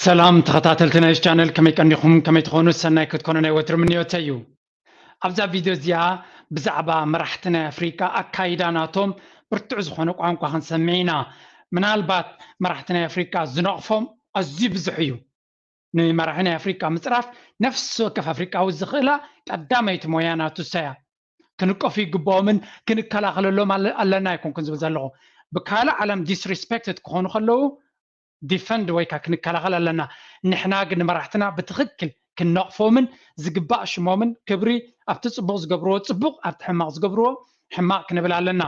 ሰላም ተኸታተልቲ ናይ ቻነል፣ ከመይ ቀኒኹም? ከመይ ትኾኑ? ሰናይ ክትኮኑ ናይ ወትሪ ምንዮተይ እዩ። ኣብዛ ቪድዮ እዚኣ ብዛዕባ መራሕቲ ናይ ኣፍሪቃ ኣካይዳ ናቶም ብርቱዕ ዝኾነ ቋንቋ ክንሰምዕ ኢና። ምናልባት መራሕቲ ናይ ኣፍሪቃ ዝነቕፎም ኣዝዩ ብዙሕ እዩ። ንመራሒ ናይ ኣፍሪቃ ምጽራፍ ነፍሲ ወከፍ ኣፍሪቃዊ ዝኽእላ ቀዳመይቲ ሞያ ናቱ እሳ እያ። ክንቀፉ ይግብኦምን ክንከላኸለሎም ኣለ- ኣለና ኣይኮንኩን ዝብል ዘለኹ። ብካልእ ዓለም ዲስሪስፔክትድ ክኾኑ ከለዉ ዲፈንድ ወይ ከዓ ክንከላኸል ኣለና። ንሕና ግን ንመራሕትና ብትኽክል ክንነቕፎምን ዝግባእ ሽሞምን ክብሪ ኣብቲ ጽቡቕ ዝገብርዎ ጽቡቕ ኣብቲ ሕማቕ ዝገብርዎ ሕማቕ ክንብል ኣለና።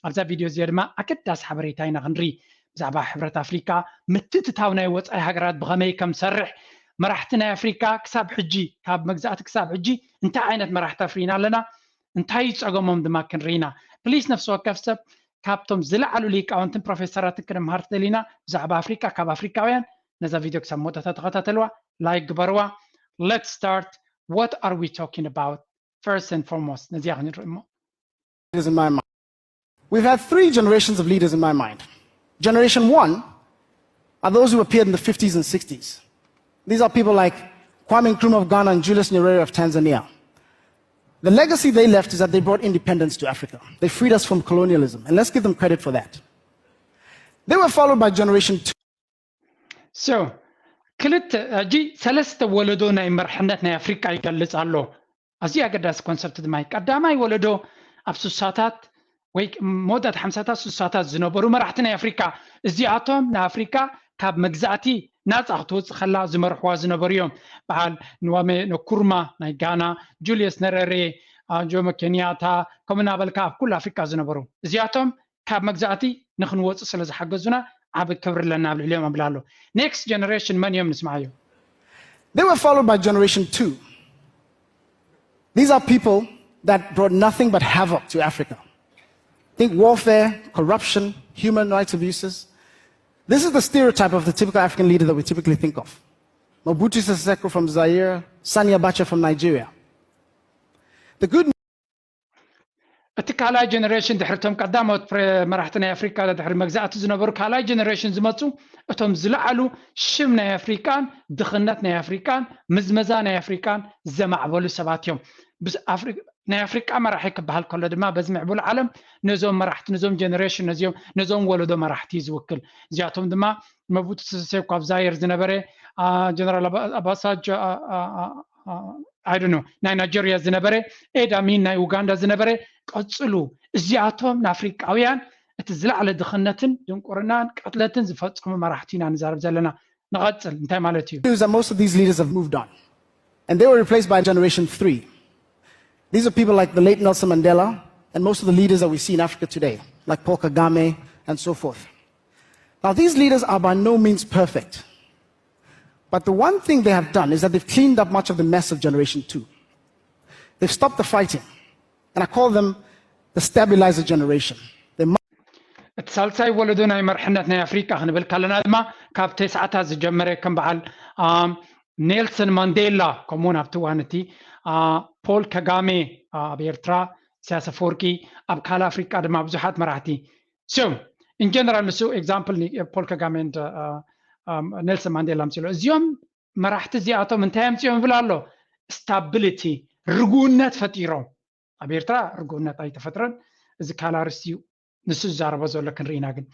ኣብዛ ቪድዮ እዚኣ ድማ ኣገዳሲ ሓበሬታ ኢና ክንርኢ። ብዛዕባ ሕብረት ኣፍሪካ ምትእትታው ናይ ወፃኢ ሃገራት ብኸመይ ከም ዝሰርሕ፣ መራሕቲ ናይ ኣፍሪካ ክሳብ ሕጂ ካብ መግዛእቲ ክሳብ ሕጂ እንታይ ዓይነት መራሕቲ ኣፍሪና ኣለና፣ እንታይ ጸገሞም ድማ ክንርኢ ኢና። ፕሊስ ነፍሲ ወከፍ ሰብ ካብቶም ዝለዓሉ ሊቃውንትን ፕሮፌሰራትን ክንምሃር ትደሊና ብዛዕባ ኣፍሪካ ካብ ኣፍሪካውያን ነዛ ቪድዮ ክሳብ መወዳእታ ተኸታተልዋ፣ ላይክ ግበርዋ። Let's start. What are we talking about? First and foremost ነዚኣ ክንርኢ እሞ Leaders in my mind. We've had three generations of leaders in my mind. Generation one are those who appeared in the fifties and sixties. These are people like Kwame Nkrumah of Ghana and Julius Nyerere of Tanzania. The legacy they left is that they brought independence to Africa. They freed us from colonialism, and let's give them credit for that. They were followed by generation two. So ክልተ ሕጂ ሰለስተ ወለዶ ናይ መርሕነት ናይ ኣፍሪቃ ይገልጽ ኣሎ። ኣዝዩ ኣገዳሲ ኮንሰፕት ድማ እዩ። ቀዳማይ ወለዶ ኣብ ሱሳታት ወይ መወዳእታ ሓምሳታት ሱሳታት ዝነበሩ መራሕቲ ናይ ኣፍሪካ፣ እዚኣቶም ንኣፍሪካ ካብ መግዛእቲ ናፃ ክትወፅእ ከላ ዝመርሕዋ ዝነበሩ እዮም። በዓል ንዋሜ ነኩርማ ናይ ጋና፣ ጁልየስ ነረሬ፣ ጆሞ ኬንያታ፣ ከምኡ እናበልካ ኣብ ኩሉ ኣፍሪካ ዝነበሩ እዚኣቶም ካብ መግዛእቲ ንክንወፅእ ስለ ዝሓገዙና ዓብ ክብሪ ኣለና ኣብ ልዕሊኦም ኣብላ ኣሎ። ኔክስት ጀነሬሽን መን እዮም ንስምዓዮ። They were followed by generation two. These are people that brought nothing but havoc to Africa. Think warfare, corruption, human rights abuses. This is the stereotype of the typical African leader that we typically think of. Mobutu Sese Seko from Zaire, Sani Abacha from Nigeria. The good እቲ ካልኣይ ጀነሬሽን ድሕሪ እቶም ቀዳሞት መራሕቲ ናይ ኣፍሪካ ድሕሪ መግዛእቲ ዝነበሩ ካልኣይ ጀነሬሽን ዝመፁ እቶም ዝለዓሉ ሽም ናይ ኣፍሪቃን ድኽነት ናይ ኣፍሪቃን ምዝመዛ ናይ ኣፍሪቃን ዘማዕበሉ ሰባት እዮም። ናይ ኣፍሪቃ መራሒ ክበሃል ከሎ ድማ በዚ ምዕቡል ዓለም ነዞም መራሕቲ ነዞም ጀነሬሽን ነዞም ወለዶ መራሕቲ ዝውክል። እዚኣቶም ድማ መቡቱ ሰሴኮ ኣብ ዛየር ዝነበረ፣ ጀነራል ኣባሳጆ ኣይዶኖ ናይ ናይጀሪያ ዝነበረ፣ ኤድ ኣሚን ናይ ኡጋንዳ ዝነበረ። ቀፅሉ። እዚኣቶም ንኣፍሪቃውያን እቲ ዝለዓለ ድኽነትን ድንቁርናን ቅትለትን ዝፈፀሙ መራሕቲ ኢና ንዛረብ ዘለና። ንቐፅል። እንታይ ማለት እዩ? News that most of these leaders have moved on and they were replaced by generation three. These are people like the late Nelson Mandela and most of the leaders that we see in Africa today, like Paul Kagame and so forth. Now, these leaders are by no means perfect. But the one thing they have done is that they've cleaned up much of the mess of generation two. They've stopped the fighting. And I call them the stabilizer generation. They እቲ ሳልሳይ ወለዶ ናይ መርሕነት ናይ ኣፍሪቃ ክንብል ከለና ድማ ካብ ተስዓታት ዝጀመረ ከም በዓል ኔልሰን ማንዴላ፣ ከምኡውን ኣብቲ እዋን እቲ ፖል ከጋሜ ኣብ ኤርትራ፣ ኢሳያስ ኣፈወርቂ ኣብ ካልእ ኣፍሪቃ ድማ ብዙሓት መራሕቲ። So in general ንሱ ኤግዛምፕል ፖል ከጋሜ ኔልሰን ማንዴላ ኣምፅሎ። እዚኦም መራሕቲ እዚኣቶም እንታይ ኣምፅኦም ይብል ኣሎ? ስታቢሊቲ፣ ርጉእነት ፈጢሮም። ኣብ ኤርትራ ርጉእነት ኣይተፈጥረን። እዚ ካልእ ኣርእስቲ እዩ ንሱ ዝዛረቦ ዘሎ ክንርኢ ኢና። ግን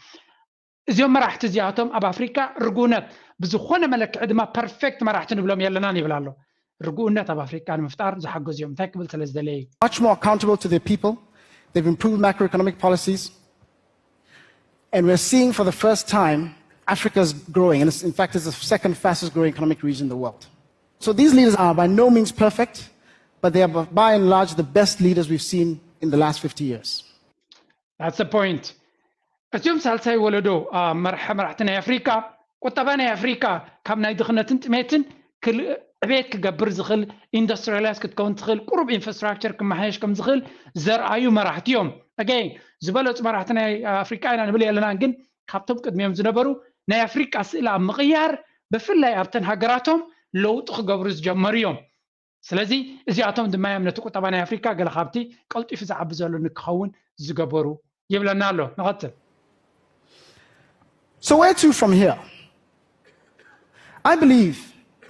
እዚኦም መራሕቲ እዚኣቶም ኣብ ኣፍሪካ ርጉእነት ብዝኾነ መለክዒ ድማ ፐርፌክት መራሕቲ ንብሎም የለናን ይብል ኣሎ። ርጉእነት ኣብ ኣፍሪካ ንምፍጣር ዝሓገዙ እዮም። እንታይ ክብል ስለ ዝደለየ እዩ? Much more accountable to their people. They've improved macroeconomic policies. And we're seeing for the first time Africa's growing. And it's, in fact, it's the second fastest growing economic region in the world. So these leaders are by no means perfect, but they are by and large the best leaders we've seen in the last fifty years. That's the point. እዚኦም ሳልሳይ ወለዶ መራሕቲ ናይ ኣፍሪካ ቁጠባ ናይ ኣፍሪካ ካብ ናይ ድኽነትን ጥሜትን ዕቤት ክገብር ዝኽእል፣ ኢንዱስትሪላይዝ ክትከውን ትኽእል፣ ቁሩብ ኢንፍራስትራክቸር ክመሓየሽ ከም ዝኽእል ዘርኣዩ መራሕቲ እዮም። ኣገይን ዝበለፁ መራሕቲ ናይ ኣፍሪካ ኢና ንብል የለናን፣ ግን ካብቶም ቅድሚኦም ዝነበሩ ናይ ኣፍሪካ ስእሊ ኣብ ምቕያር ብፍላይ ኣብተን ሃገራቶም ለውጢ ክገብሩ ዝጀመሩ እዮም። ስለዚ እዚኣቶም ድማ እዮም ነቲ ቁጠባ ናይ ኣፍሪካ ገለ ካብቲ ቀልጢፉ ዝዓቢ ዘሎ ንክኸውን ዝገበሩ ይብለና ኣሎ። ንቐፅል። So where to from here? I believe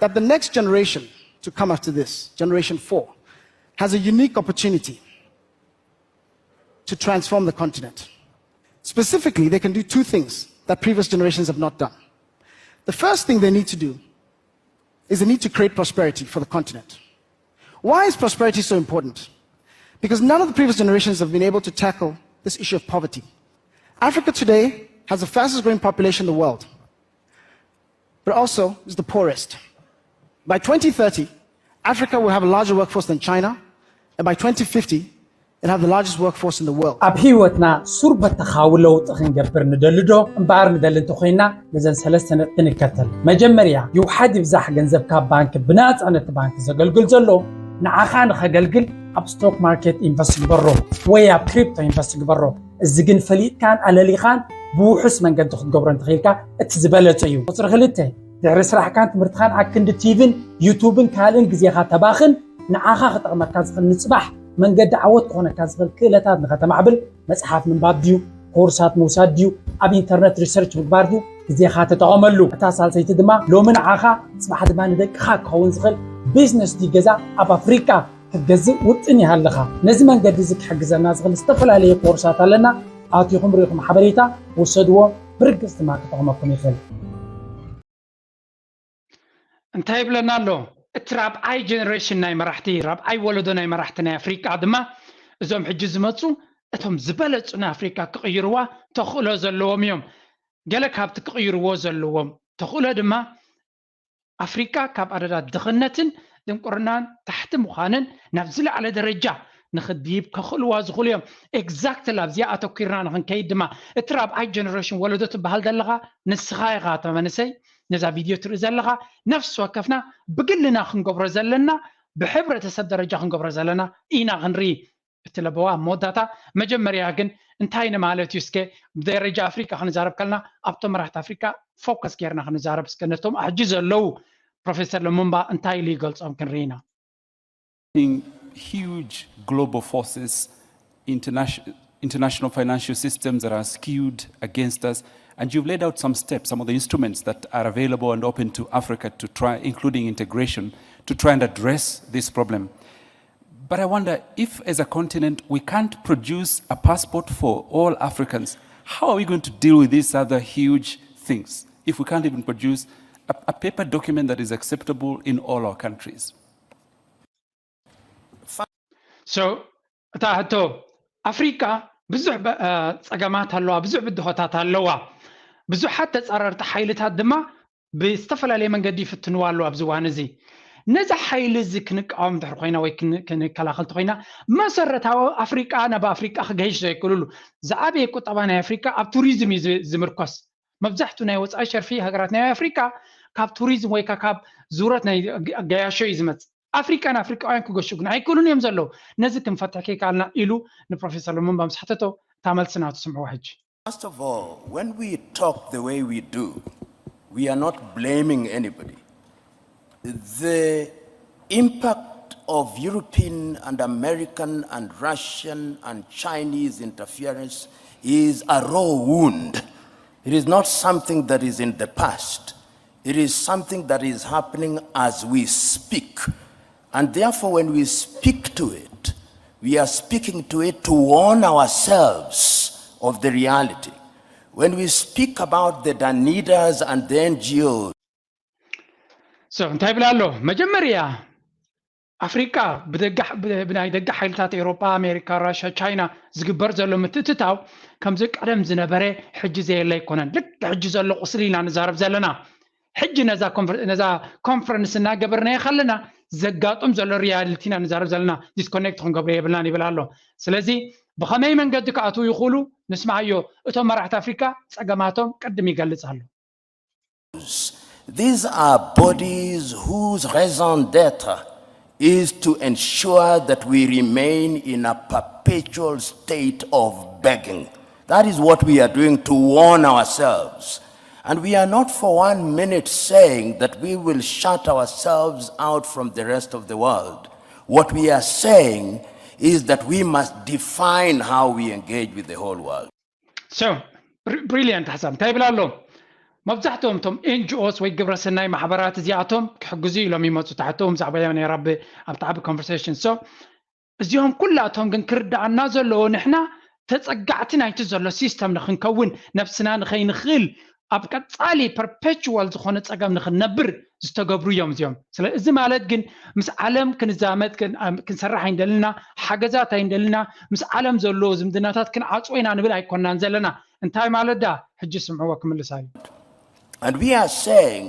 that the next generation to come after this, generation four, has a unique opportunity to transform the continent. Specifically, they can do two things that previous generations have not done. The first thing they need to do is they need to create prosperity for the continent. Why is prosperity so important? Because none of the previous generations have been able to tackle this issue of poverty. Africa today has the fastest growing population in the world, but also is the poorest. By twenty thirty, Africa will have a larger workforce than China, and by twenty fifty, it'll have the largest workforce in the world. ኣብ ህይወትና ሱር በተኻዊ ለውጢ ክንገብር ንደሊ ዶ? እምበኣር ንደሊ እንተኾይና፣ ነዘን ሰለስተ ነጥቢ ንከተል። መጀመርያ፣ ይውሓድ ይብዛሕ ገንዘብ ካብ ባንክ ብናጻ ነቲ ባንክ ዘገልግል ዘሎ፣ ንዓኻ ንኸገልግል ኣብ ስቶክ ማርኬት ኢንቨስት ግበሮ ወይ ኣብ ክሪፕቶ ኢንቨስት ግበሮ። እዚ ግን ፈሊጥካን ኣለሊኻን ብውሑስ መንገዲ ክትገብሮ እንተኽኢልካ እቲ ዝበለጸ እዩ። ቁጽሪ ክልተ፣ ድሕሪ ስራሕካን ትምህርትኻን ኣክንዲ ቲቪን ዩቱብን ካልእን ግዜኻ ተባኽን፣ ንዓኻ ክጠቕመካ ዝኽእል ንጽባሕ መንገዲ ዓወት ክኾነካ ዝኽእል ክእለታት ንኸተማዕብል መጽሓፍ ምንባብ ድዩ፣ ኮርሳት ምውሳድ ድዩ፣ ኣብ ኢንተርነት ሪሰርች ምግባር ድዩ፣ ግዜኻ ተጠቐመሉ። እታ ሳልሰይቲ ድማ ሎሚ ንዓኻ ጽባሕ ድማ ንደቅኻ ክኸውን ዝኽእል ቢዝነስ ድዩ ገዛ ኣብ ኣፍሪቃ ክትገዝእ ውጥን ይሃለኻ። ነዚ መንገዲ እዚ ክሕግዘና ዝኽእል ዝተፈላለየ ኮርሳት ኣለና። ኣቲኹም ርኢኹም ሓበሬታ ውሰድዎ፣ ብርግጽ ድማ ክጠቕመኩም ይኽእል። እንታይ ይብለና ኣሎ? እቲ ራብዓይ ጀነሬሽን ናይ መራሕቲ፣ ራብዓይ ወለዶ ናይ መራሕቲ ናይ ኣፍሪቃ ድማ እዞም ሕጂ ዝመፁ እቶም ዝበለፁ ናይ ኣፍሪቃ ክቕይርዋ ተኽእሎ ዘለዎም እዮም። ገለ ካብቲ ክቕይርዎ ዘለዎም ተኽእሎ ድማ ኣፍሪቃ ካብ ኣደዳ ድኽነትን ድንቁርናን ታሕቲ ምዃንን ናብ ዝለዓለ ደረጃ ንኽድይብ ከኽእልዋ ዝኽእሉ እዮም። ኤግዛክትሊ ኣብዚኣ ኣተኲርና ንኽንከይድ ድማ እቲ ራብዓይ ጀነሬሽን ወለዶ ትበሃል ዘለኻ ንስኻ ኢኻ፣ ተመንሰይ ነዛ ቪድዮ ትርኢ ዘለኻ። ነፍሲ ወከፍና ብግልና ክንገብሮ ዘለና፣ ብሕብረተሰብ ደረጃ ክንገብሮ ዘለና ኢና ክንርኢ እቲ ለበዋ ኣብ መወዳእታ። መጀመርያ ግን እንታይ ንማለት እዩ? እስከ ብደረጃ ኣፍሪቃ ክንዛረብ ከለና ኣብቶም መራሕቲ ኣፍሪቃ ፎከስ ጌርና ክንዛረብ እስከ ነቶም ሕጂ ዘለዉ ፕሮፌሰር ለሙምባ እንታይ ኢሉ ይገልጾም ክንርኢ ኢና። Huge global forces, international financial systems that are skewed against us. And you've laid out some steps, some of the instruments that are available and open to Africa to try, including integration, to try and address this problem. But I wonder if, as a continent, we can't produce a passport for all Africans, how are we going to deal with these other huge things if we can't even produce a, a paper document that is acceptable in all our countries? So እታ ሕቶ፣ ኣፍሪቃ ብዙሕ ጸገማት ኣለዋ፣ ብዙሕ ብድሆታት ኣለዋ። ብዙሓት ተጻረርቲ ሓይልታት ድማ ብዝተፈላለየ መንገዲ ይፍትንዋ ኣለዉ ኣብዚ እዋን እዚ። ነዚ ሓይሊ እዚ ክንቃወም እንድሕር ኮይና ወይ ክንከላኸል እንተኮይና፣ መሰረታዊ ኣፍሪቃ ናብ ኣፍሪቃ ክገይሽ ዘይክእልሉ፣ ዝዓበየ ቁጠባ ናይ ኣፍሪቃ ኣብ ቱሪዝም እዩ ዝምርኮስ። መብዛሕትኡ ናይ ወፃኢ ሸርፊ ሃገራት ናይ ኣፍሪቃ ካብ ቱሪዝም ወይ ካብ ዙረት ናይ ገያሾ እዩ ዝመፅእ። ኣፍሪቃን ኣፍሪቃውያን ክገሹ ግን ኣይክእሉን እዮም ዘለዉ። ነዚ ክንፈትሕ ከይከኣልና ኢሉ ንፕሮፌሰር ሉሙምባ ምስ ሓተቶ እታ መልሲ ናቱ ስምዕዋ ሕጂ። First of all, when we talk the way we do, we are not blaming anybody. The impact of European and American and Russian and Chinese interference is a raw wound. It is not something that is in the past. It is something that is happening as we speak. And therefore, when we speak to it, we are speaking to it to warn ourselves of the reality. When we speak about the Danidas and the N G Os, So እንታይ ይብል ኣሎ? መጀመርያ ኣፍሪቃ ብናይ ደገ ሓይልታት ኤውሮጳ፣ ኣሜሪካ፣ ራሽያ፣ ቻይና ዝግበር ዘሎ ምትእትታው ከምዚ ቀደም ዝነበረ ሕጂ ዘየለ ኣይኮነን። ልክዕ ሕጂ ዘሎ ቁስሊ ኢና ንዛረብ ዘለና። ሕጂ ነዛ ኮንፈረንስ እናገበርናዮ ከለና ዘጋጥም ዘሎ ሪያሊቲ ኢና ንዛረብ ዘለና። ዲስኮኔክት ክንገብሮ የብልናን ይብል ኣሎ። ስለዚ ብኸመይ መንገዲ ክኣትዉ ይኽእሉ ንስምዓዮ። እቶም መራሕቲ ኣፍሪካ ፀገማቶም ቅድም ይገልፅ ኣሎ። These are bodies whose raison d'etre is to ensure that we remain in a perpetual state of begging. That is what we are doing to warn ourselves. And we are not for one minute saying that we will shut ourselves out from the rest of the world. What we are saying is that we must define how we engage with the whole world. So, brilliant ሓሳብ። እንታይ ይብል ኣሎ? መብዛሕትኦም እቶም ኤንጂኦስ ወይ ግብረሰናይ ማሕበራት እዚኣቶም ክሕግዙ ኢሎም ይመፁ። ታሕቶም ዛዕባ እዮም ነይራ ኣብቲ ዓቢ ኮንቨርሴሽን። ሶ እዚኦም ኩላቶም ግን ክርዳኣና ዘለዎ ንሕና ተፀጋዕቲ ናይቲ ዘሎ ሲስተም ንክንከውን፣ ነብስና ንኸይንኽእል፣ ኣብ ቀፃሊ ፐርፔቹዋል ዝኾነ ፀገም ንክንነብር ዝተገብሩ እዮም እዚኦም። ስለ እዚ ማለት ግን ምስ ዓለም ክንዛመድ ክን- ኣም- ክንሰርሕ ኣይንደልና፣ ሓገዛት ኣይንደልና፣ ምስ ዓለም ዘሎ ዝምድናታት ክንዓፅዎ ኢና ንብል ኣይኮናን ዘለና። እንታይ ማለት ዳ? ሕጂ ስምዕዎ ክምልሳ እዩ። And we are saying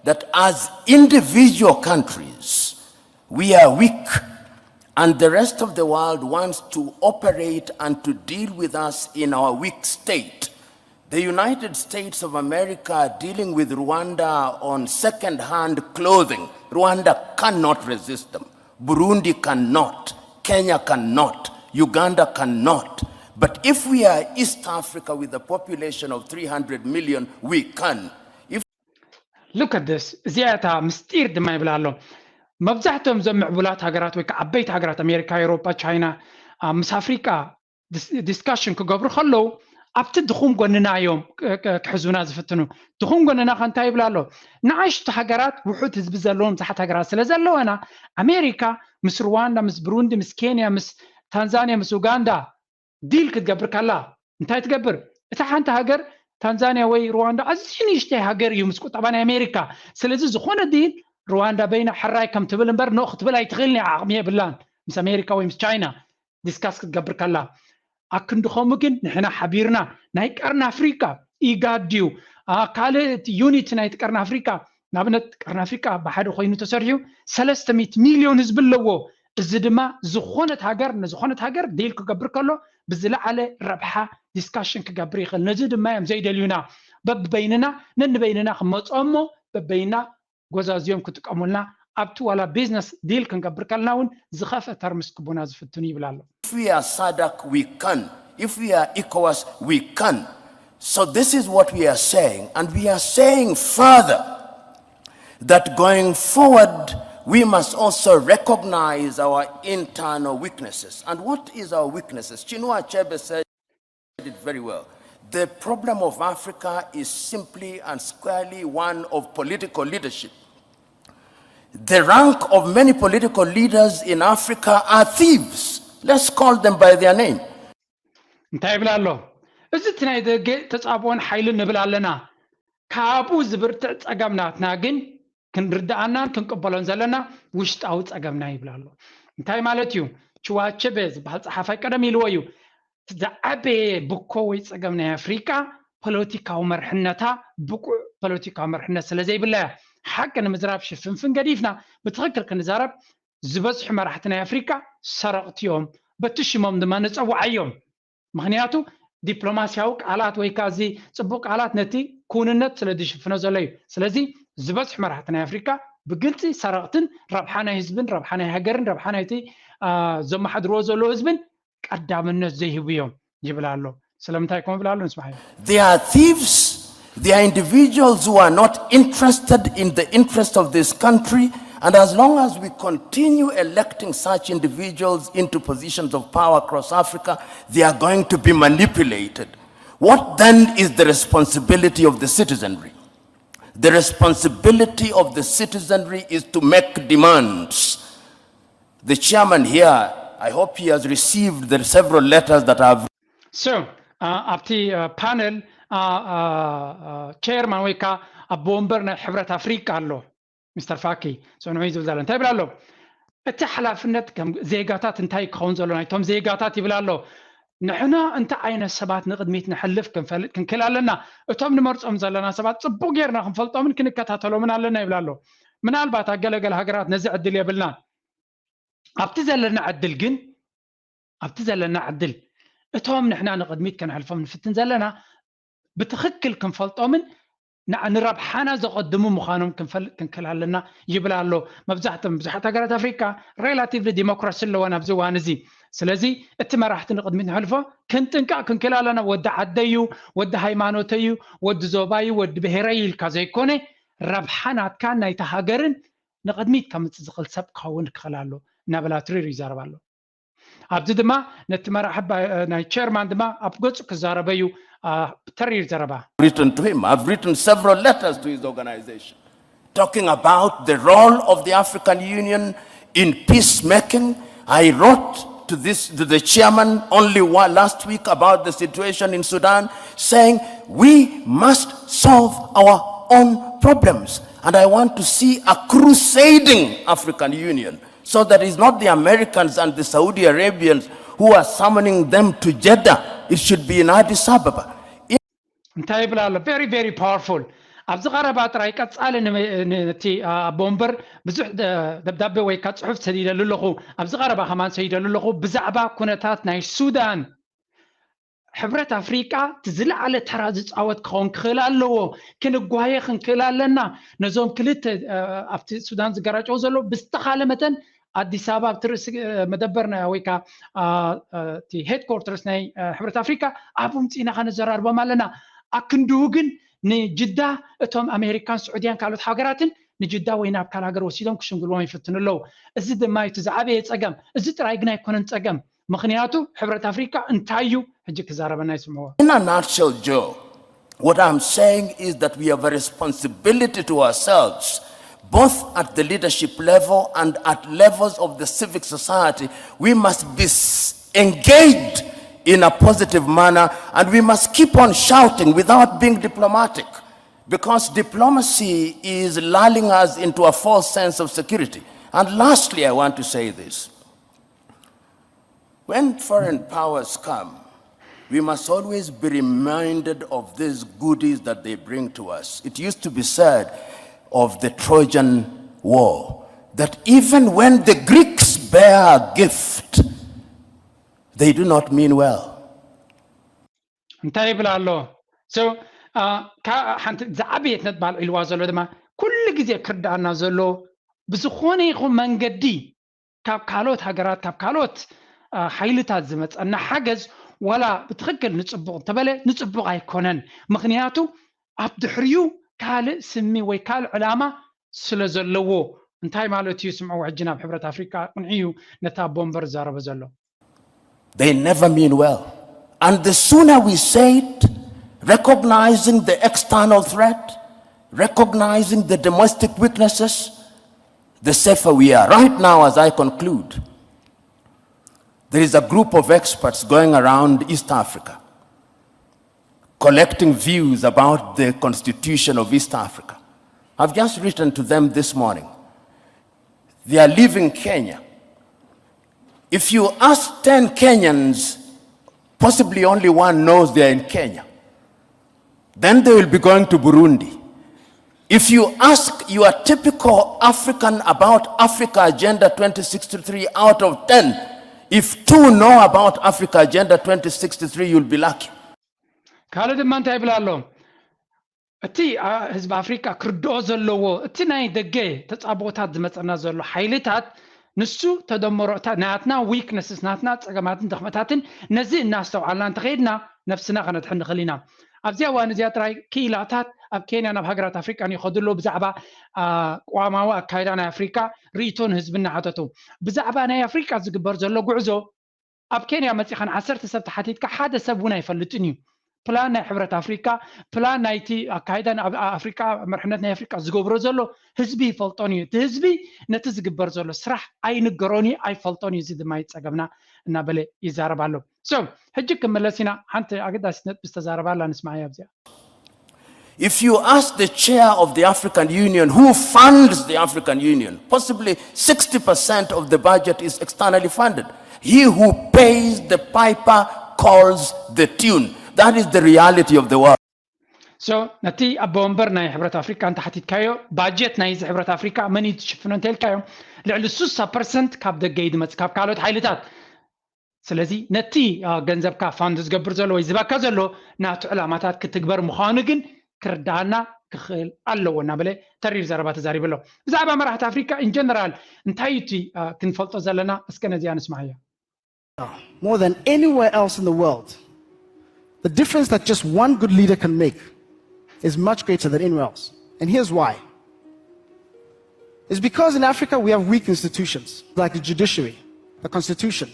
that as individual countries, we are weak, and the rest of the world wants to operate and to deal with us in our weak state. The United States of America are dealing with Rwanda on second-hand clothing. Rwanda cannot resist them. Burundi cannot. Kenya cannot. Uganda cannot. But if we are East Africa with a population of three hundred million, we can. If Look at this. እዚኣ እታ ምስጢር ድማ ይብላ ኣሎ። መብዛሕትኦም እዞም ምዕቡላት ሃገራት ወይ ከዓ ዓበይቲ ሃገራት ኣሜሪካ፣ ኤውሮጳ፣ ቻይና፣ ምስ ኣፍሪቃ ዲስካሽን ክገብሩ ከለዉ ኣብቲ ድኹም ጎንና እዮም ክሕዙና ዝፍትኑ። ድኹም ጎንና ከ እንታይ ይብላ ኣሎ? ንኣሽቱ ሃገራት ውሑድ ህዝቢ ዘለዎም ብዙሓት ሃገራት ስለ ዘለወና ኣሜሪካ ምስ ሩዋንዳ፣ ምስ ብሩንዲ፣ ምስ ኬንያ፣ ምስ ታንዛንያ፣ ምስ ኡጋንዳ ዲል ክትገብር ከላ እንታይ ትገብር? እታ ሓንቲ ሃገር ታንዛንያ ወይ ሩዋንዳ ኣዝዩ ንእሽተይ ሃገር እዩ ምስ ቁጠባ ናይ ኣሜሪካ። ስለዚ ዝኾነ ዲል ሩዋንዳ በይና ሕራይ ከም ትብል እምበር ኖ ክትብል ኣይትኽእልን እያ፣ ዓቕሚ የብላን። ምስ ኣሜሪካ ወይ ምስ ቻይና ዲስካስ ክትገብር ከላ ኣክንዲ ከምኡ ግን ንሕና ሓቢርና ናይ ቀርኒ ኣፍሪቃ ኢጋድ ድዩ ካልእ ዩኒት ናይቲ ቀርኒ ኣፍሪቃ ንኣብነት ቀርኒ ኣፍሪቃ ብሓደ ኮይኑ ተሰሪሑ ሰለስተ ሚእቲ ሚልዮን ህዝቢ ኣለዎ። እዚ ድማ ዝኾነት ሃገር ንዝኾነት ሃገር ዲል ክገብር ከሎ ብዝለዓለ ረብሓ ዲስካሽን ክገብር ይኽእል። ነዚ ድማ እዮም ዘይደልዩና። በብበይንና ነንበይንና ክመፅኦ እሞ በበይና ጎዛዝዮም ክጥቀሙልና ኣብቲ ዋላ ቢዝነስ ዲል ክንገብር ከልና እውን ዝኸፍአ ተርምስ ክቡና ዝፍትኑ ይብል ኣሎ። If we are SADC, we can. If we are ECOWAS, we can. So this is what we are saying. And we are saying further that going forward, we must also recognize our internal weaknesses. And what is our weaknesses? Chinua Achebe said it very well. The problem of Africa is simply and squarely one of political leadership. The rank of many political leaders in Africa are thieves. Let's call them by their name. እንታይ ይብል ኣሎ? እዚ እቲ ናይ ደገ ተጻብኦን ሓይልን ንብል ኣለና። ካብኡ ዝብርትዕ ጸገም ናትና ግን ክንርድኣናን ክንቅበሎን ዘለና ውሽጣዊ ጸገምና ይብል ኣሎ። እንታይ ማለት እዩ? ችዋቸበ ዝበሃል ጸሓፋይ ቀደም ኢልዎ እዩ። ዝዓበየ ብኮ ወይ ጸገም ናይ ኣፍሪቃ ፖለቲካዊ መርሕነታ፣ ብቁዕ ፖለቲካዊ መርሕነት ስለ ዘይብላ እያ። ሓቂ ንምዝራብ ሽፍንፍን ገዲፍና ብትኽክል ክንዛረብ ዝበዝሑ መራሕቲ ናይ ኣፍሪቃ ሰረቕቲ እዮም። በቲ ሽሞም ድማ ንጸውዓዮም። ምኽንያቱ ዲፕሎማስያዊ ቃላት ወይ ከዓ እዚ ጽቡቕ ቃላት ነቲ ክውንነት ስለ ዝሽፍኖ ዘሎ እዩ። ስለዚ ዝበዝሑ መራሕቲ ናይ ኣፍሪቃ ብግልጺ ሰረቕትን ረብሓ ናይ ህዝብን ረብሓ ናይ ሃገርን ረብሓ ናይቲ ዘመሓድርዎ ዘለዉ ህዝብን ቀዳምነት ዘይህቡ እዮም ይብል ኣሎ። ስለምንታይ ከምኡ ይብል ኣሎ ንስማዕ። They are thieves. They are individuals who are not interested in the interest of this country. And as long as we continue electing such individuals into positions of power across Africa, they are going to be manipulated. What then is the responsibility of the citizenry? The responsibility of the citizenry is to make demands. The chairman here, I hope he has received the several letters that I've So, ኣብቲ ፓነል ቸርማን ወይ ከዓ ኣቦ ወንበር ናይ ሕብረት ኣፍሪቃ ኣሎ። ሚስተር ፋኪ ጽንዑ እዩ ዝብል ዘሎ እንታይ ይብል ኣሎ? እቲ ሓላፍነት ከም ዜጋታት እንታይ ክኸውን ዘሎ ናይቶም ዜጋታት ይብል ኣሎ። ንሕና እንታይ ዓይነት ሰባት ንቕድሚት ንሕልፍ ክንፈልጥ ክንክእል ኣለና። እቶም ንመርጾም ዘለና ሰባት ጽቡቕ ጌርና ክንፈልጦምን ክንከታተሎምን ኣለና ይብል ኣሎ። ምናልባት ኣብ ገለገለ ሃገራት ነዚ ዕድል የብልናን። ኣብቲ ዘለና ዕድል ግን ኣብቲ ዘለና ዕድል እቶም ንሕና ንቕድሚት ከነሕልፎም ንፍትን ዘለና ብትኽክል ክንፈልጦምን ንረብሓና ዘቐድሙ ምዃኖም ክንፈልጥ ክንክእል ኣለና ይብል ኣሎ። መብዛሕትኦም ብዙሓት ሃገራት ኣፍሪካ ሬላቲቭሊ ዲሞክራሲ ኣለወን ኣብዚ እዋን እዚ። ስለዚ እቲ መራሕቲ ንቕድሚት ንሕልፎ ክንጥንቀቕ ክንክእል ኣለና። ወዲ ዓደይ እዩ፣ ወዲ ሃይማኖተይ እዩ፣ ወዲ ዞባይ እዩ፣ ወዲ ብሄረይ እዩ ኢልካ ዘይኮነ ረብሓ ናትካን ናይቲ ሃገርን ንቕድሚት ከምፅእ ዝኽእል ሰብ ክኸውን ክኽእል ኣሎ እናበላ ትሪር ይዛረብ ኣሎ። ኣብዚ ድማ ነቲ መራሒ ባ- ናይ ቸርማን ድማ ኣብ ገጹ ክዛረበ እዩ። አ፣ ተሪር ዘረባ። Written to him. I've written several letters to his organization talking about the role of the African Union in peacemaking. I wrote to this to the chairman only one, last week about the situation in Sudan, saying we must solve our own problems. And I want to see a crusading African Union, so that it's not the Americans and the Saudi Arabians who are summoning them to Jeddah. It should be in Addis Ababa. እንታይ ይብል ኣሎ? Very very powerful። ኣብዚ ቀረባ ጥራይ ቀጻሊ ን- ን- ነቲ ኣቦ ወንበር ብዙሕ ደ- ደብዳቤ ወይ ካ ጽሑፍ ሰዲደሉ ኣለኹ። ኣብዚ ቀረባ ከማን ሰዲደሉ ኣለኹ። ብዛዕባ ኩነታት ናይ ሱዳን፣ ሕብረት ኣፍሪቃ እቲ ዝለዓለ ተራ ዝጻወት ክኸውን ክኽእል ኣለዎ። ክንጓየ ክንክእል ኣለና። ነዞም ክልተ እ፣ ኣብቲ ሱዳን ዝገራጨው ዘሎ ብዝተኻለ መጠን ኣዲስ ኣበባ ኣብቲ ርእሲ እ፣ መደበር ናይ- ወይ ከዓ ኣ፣ እ፣ እቲ ሄድኮርተርስ ናይ እ፣ ሕብረት ኣፍሪካ ኣብ ምፅኢና ከነዘራርቦም ኣለና። ኣክንድኡ ግን ንጅዳ እቶም ኣሜሪካን ስዑድያን ካልኦት ሃገራትን ንጅዳ ወይ ናብ ካልእ ሃገር ወሲዶም ክሽምግልዎም ይፍትኑ ኣለዉ። እዚ ድማ እዩ እቲ ዝዓበየ ፀገም። እዚ ጥራይ ግን ኣይኮነን ፀገም። ምኽንያቱ ሕብረት ኣፍሪካ እንታይ እዩ ሕጂ ክዛረበና ይስምዕዎ። In a nutshell, Joe, what I'm saying is that we have a responsibility to ourselves, both at the leadership level and at levels of the civic society. We must be s- engaged in a positive manner, and we must keep on shouting without being diplomatic, because diplomacy is lulling us into a false sense of security. And lastly, I want to say this. When foreign powers come, we must always be reminded of these goodies that they bring to us. It used to be said of the Trojan War that even when the Greeks bear a gift, they do not mean well. እንታይ ይብል ኣሎ? So አ፣ ካ- ሓንቲ ዝዓበየት ነጥቢ ኣልዒልዋ ዘሎ ድማ ኩሉ ግዜ ክርዳኣና ዘሎ ብዝኾነ ይኹን መንገዲ ካብ ካልኦት ሃገራት ካብ ካልኦት አ፣ ሓይልታት ዝመፀና ሓገዝ ዋላ ብትኽክል ንፅቡቕ እንተበለ ንፅቡቕ ኣይኮነን። ምኽንያቱ ኣብ ድሕሪኡ ካልእ ስሚ ወይ ካልእ ዕላማ ስለ ዘለዎ። እንታይ ማለት እዩ? ስምዕዎ ሕጂ ናብ ሕብረት ኣፍሪካ ቅንዒ እዩ ነታ ቦምበር ዝዛረበ ዘሎ። They never mean well. And the sooner we say it, recognizing the external threat, recognizing the domestic weaknesses, the safer we are. Right now, as I conclude, there is a group of experts going around East Africa collecting views about the constitution of East Africa. I've just written to them this morning. They are leaving Kenya. If you ask ten Kenyans, possibly only one knows they are in Kenya. Then they will be going to Burundi. If you ask your typical African about Africa Agenda twenty sixty-three out of ten, if two know about Africa Agenda twenty sixty-three, you'll be lucky. ካልእ ድማ እንታይ ይብል ኣሎ? እቲ ኣ፣ ህዝቢ ኣፍሪቃ ክርድኦ ዘለዎ እቲ ናይ ደገ ተጻብኦታት ዝመጸና ዘሎ ሓይልታት ንሱ ተደመሮ እታ ናትና ዊክነስስ ናትና ጸገማትን ድኽመታትን ነዚ እናስተውዓልና እንተኸይድና ነብስና ከነድሕን ንኽእል ኢና። ኣብዚኣ እዋን እዚኣ ጥራይ ክኢላታት ኣብ ኬንያ ናብ ሃገራት ኣፍሪቃ ይኸዱ ኣለዉ ብዛዕባ ኣ፣ ቅዋማዊ ኣካይዳ ናይ ኣፍሪቃ ርእይቶ ንህዝቢ እናሓተቱ ብዛዕባ ናይ ኣፍሪቃ ዝግበር ዘሎ ጉዕዞ ኣብ ኬንያ መፂኻ ንዓሰርተ ሰብ ተሓቲትካ ሓደ ሰብ እውን ኣይፈልጥን እዩ። ፕላን ናይ ሕብረት ኣፍሪካ፣ ፕላን ናይቲ ኣካይዳ ን ኣብ ኣፍሪካ መርሕነት ናይ ኣፍሪካ ዝገብሮ ዘሎ ህዝቢ ይፈልጦን እዩ። እቲ ህዝቢ ነቲ ዝግበር ዘሎ ስራሕ ኣይንገሮን እዩ፣ ኣይፈልጦን እዩ። እዚ ድማ እዩ ፀገምና እናበለ ይዛረብ ኣሎ። So ሕጂ ክመለስ ኢና። ሓንቲ ኣገዳሲት ነጥቢ ዝተዛረባ ኣላ ንስማዓያ ኣብዚኣ። If you ask the chair of the African Union who funds the African Union, possibly sixty percent of the budget is externally funded. He who pays the piper calls the tune. That is the reality of the world. So ነቲ ኣቦ ወንበር ናይ ሕብረት ኣፍሪካ እንተ ሓቲትካዮ ባጀት ናይዚ ሕብረት ኣፍሪካ መን እዩ ዝሽፍኖ እንተልካዮ ልዕሊ ስሳ ፐርሰንት ካብ ደገ እዩ ዝመፅእ ካብ ካልኦት ሓይልታት። ስለዚ ነቲ አ፣ ገንዘብካ ፋንድ ዝገብር ዘሎ ወይ ዝበካ ዘሎ ናቱ ዕላማታት ክትግበር ምዃኑ ግን ክርዳኣና ክኽእል ኣለዎ እናበለ ተሪር ዘረባ ተዛሪቡ ኣሎ። ብዛዕባ መራሕቲ ኣፍሪካ ኢንጀነራል እንታይ እዩ እቲ አ፣ ክንፈልጦ ዘለና እስከ ነዚኣ ንስማዓያ። More than anywhere else in the world, the difference that just one good leader can make is much greater than anywhere else. And here's why. It's because in Africa we have weak institutions like the judiciary, the constitution,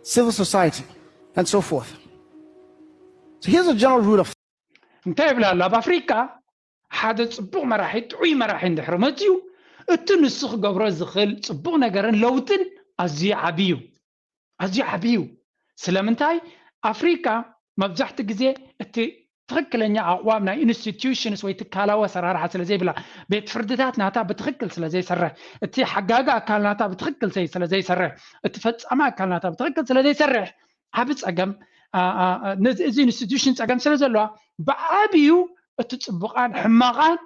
civil society, and so forth. So here's a general rule of እንታይ ይብል ኣሎ? ኣብ ኣፍሪካ ሓደ ፅቡቕ መራሒ፣ ጥዑይ መራሒ እንድሕር መፅዩ፣ እቲ ንሱ ክገብሮ ዝኽእል ፅቡቕ ነገርን ለውጥን ኣዝዩ ዓብዩ ኣዝዩ ዓብዩ። ስለምንታይ? ኣፍሪካ መብዛሕቲ ግዜ እቲ ትኽክለኛ ኣቕዋም ናይ ኢንስቲትዩሽንስ ወይ ትካላዊ ኣሰራርሓ ስለ ዘይብላ፣ ቤት ፍርድታት ናታ ብትኽክል ስለ ዘይሰርሕ፣ እቲ ሓጋጊ ኣካል ናታ ብትኽክል ስለ ዘይሰርሕ፣ እቲ ፈፃሚ ኣካል ናታ ብትኽክል ስለ ዘይሰርሕ፣ ዓብ ፀገም እዚ ኢንስቲትዩሽን ፀገም ስለ ዘለዋ፣ ብዓብዩ እቲ ፅቡቓን ሕማቓን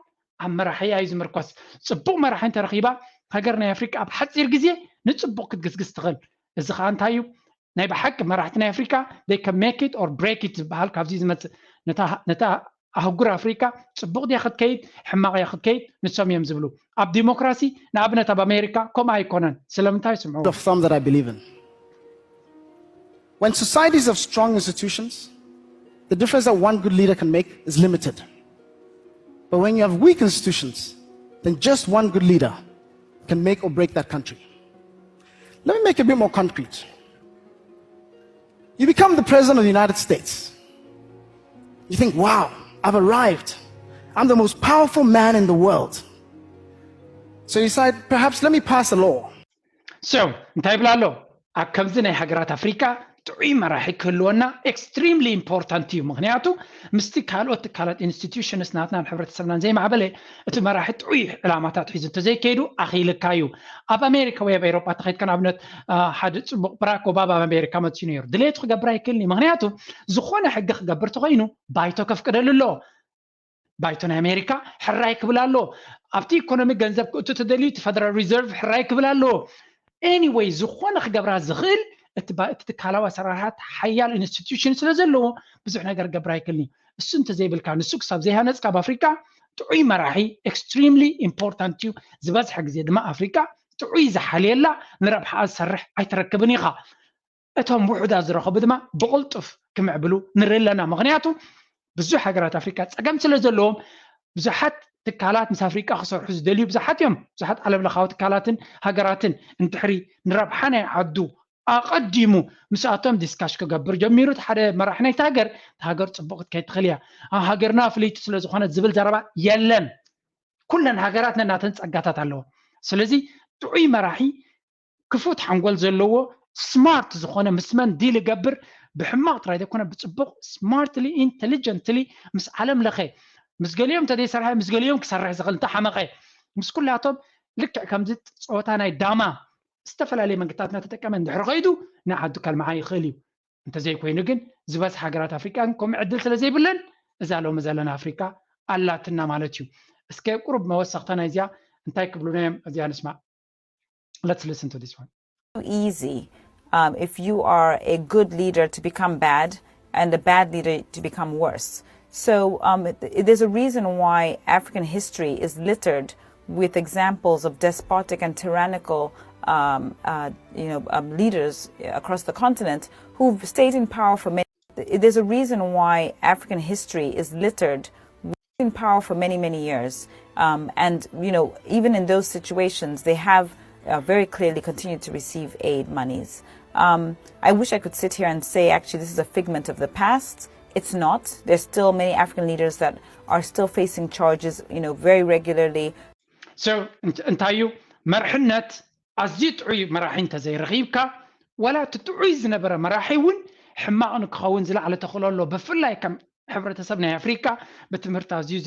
ኣብ መራሒ እዩ ዝምርኮስ። ፅቡቕ መራሒ እንተረኺባ፣ ሃገር ናይ ኣፍሪካ ኣብ ሓፂር ግዜ ንፅቡቕ ክትግስግስ ትኽእል። እዚ ከዓ እንታይ እዩ? ናይ ብሓቂ መራሕቲ ናይ ኣፍሪካ they can make it or break it ዝበሃል ካብዚ ዝመፅእ፣ ነታ ኣህጉር ኣፍሪካ ፅቡቕ ድያ ክትከይድ ሕማቕ እያ ክትከይድ ንሶም እዮም ዝብሉ። ኣብ ዲሞክራሲ ንኣብነት ኣብ ኣሜሪካ ከምኡ ኣይኮነን። ስለምንታይ ስምዑ? of thumb that I believe in. When societies have strong institutions, the difference that one good leader can make is limited. But when you have weak institutions, then just one good leader can make or break that country. Let me make it a bit more concrete. You become the president of the United States. You think, wow, I've arrived. I'm the most powerful man in the world. So you decide, perhaps let me pass a law. So እንታይ ይብል ኣሎ? ኣብ ከምዚ ናይ ሃገራት ኣፍሪካ ጥዑይ መራሒ ክህልወና extremely important እዩ። ምክንያቱ ምስቲ ካልኦት ትካላት ኢንስቲትዩሽንስ ናትናን ሕብረተሰብናን ዘይማዕበለ፣ እቲ መራሒ ጥዑይ ዕላማታት ሒዙ እንተዘይከይዱ ኣኽኢልካ እዩ። ኣብ ኣሜሪካ ወይ ኣብ ኤሮጳ ተኸይድካ ንኣብነት ሓደ ፅቡቕ ብራክ ኦባማ ኣብ ኣሜሪካ መፅዩ ነይሩ። ድሌቱ ክገብር ኣይክእልን እዩ። ምክንያቱ ዝኾነ ሕጊ ክገብር ተኮይኑ ባይቶ ከፍቅደሉ ኣለዎ። ባይቶ ናይ ኣሜሪካ ሕራይ ክብል ኣለዎ። ኣብቲ ኢኮኖሚ ገንዘብ ክእቱ ተደልዩ እቲ ፈደራል ሪዘርቭ ሕራይ ክብል ኣለዎ። Anyway፣ ዝኾነ ክገብራ ዝኽእል እቲ ትካላዊ ኣሰራርሓት ሓያል ኢንስቲትዩሽን ስለ ዘለዎ ብዙሕ ነገር ክገብር ኣይክእልን እዩ። እሱ እንተዘይብልካ፣ ንሱ ክሳብ ዘይሃነፅካ ኣብ ኣፍሪካ ጥዑይ መራሒ extremely important እዩ። ዝበዝሐ ግዜ ድማ ኣፍሪካ ጥዑይ ዝሓልየላ ንረብሓኣ ዝሰርሕ ኣይትረክብን ኢኻ። እቶም ውሑዳት ዝረኸቡ ድማ ብቕልጡፍ ክምዕብሉ ንርኢ ኣለና። ምክንያቱ ብዙሕ ሃገራት ኣፍሪካ ፀገም ስለ ዘለዎም ብዙሓት ትካላት ምስ ኣፍሪካ ክሰርሑ ዝደልዩ ብዙሓት እዮም። ብዙሓት ዓለም ለኻዊ ትካላትን ሃገራትን እንድሕሪ ንረብሓ ናይ ዓዱ ኣቐዲሙ ምስኣቶም ዲስካሽ ክገብር ጀሚሩ፣ እቲ ሓደ መራሒ ናይቲ ሃገር፣ እታ ሃገር ፅቡቕ ክትከይድ ትኽእል እያ፣ ኣብ ሃገርና ፍልይቲ ስለ ዝኾነት ዝብል ዘረባ የለን። ኩለን ሃገራት ነናተን ፀጋታት ኣለዎ። ስለዚ ጥዑይ መራሒ ክፉት ሓንጎል ዘለዎ ስማርት ዝኾነ ምስ መን ዲል ይገብር፣ ብሕማቕ ጥራይ ዘይኮነ ብፅቡቕ ስማርትሊ ኢንቴሊጀንትሊ ምስ ዓለም ለኸ ምስ ገሊኦም እንተዘይሰርሐ ምስ ገሊኦም ክሰርሕ ዝኽእል እንተሓመቐ ምስ ኩላቶም ልክዕ ከምዚ ፀወታ ናይ ዳማ ዝተፈላለየ መንገድታት እናተጠቀመ እንድሕር ኸይዱ ንዓዱ ከልምዓ ይኽእል እዩ። እንተዘይኮይኑ ግን ዝበዝሕ ሃገራት ኣፍሪቃ ግን ከምኡ ዕድል ስለ ዘይብለን እዛ ሎሚ ዘለና ኣፍሪቃ ኣላትና ማለት እዩ። እስከ ቁሩብ መወሰኽታ ናይዚኣ እንታይ ክብሉና እዮም እዚኣ ንስማዕ። Let's listen to this one. Easy um, if you are a good leader to become bad and a bad leader to become worse. So um, there's a reason why African history is littered with examples of despotic and tyrannical um, uh, you know, um, leaders across the continent who've stayed in power for many. There's a reason why African history is littered in power for many, many years. Um, and, you know, even in those situations, they have uh, very clearly continued to receive aid monies. Um, I wish I could sit here and say, actually, this is a figment of the past. It's not. There's still many African leaders that are still facing charges, you know, very regularly. So, እንታይ እዩ መርሕነት? ኣዝዩ ጥዑይ መራሒ እንተዘይረኺብካ፣ ዋላ እቲ ጥዑይ ዝነበረ መራሒ እውን ሕማቕ ንክኸውን ዝለዓለ ተኽእሎ ኣሎ። ብፍላይ ከም ሕብረተሰብ ናይ ኣፍሪካ ብትምህርቲ ኣዝዩ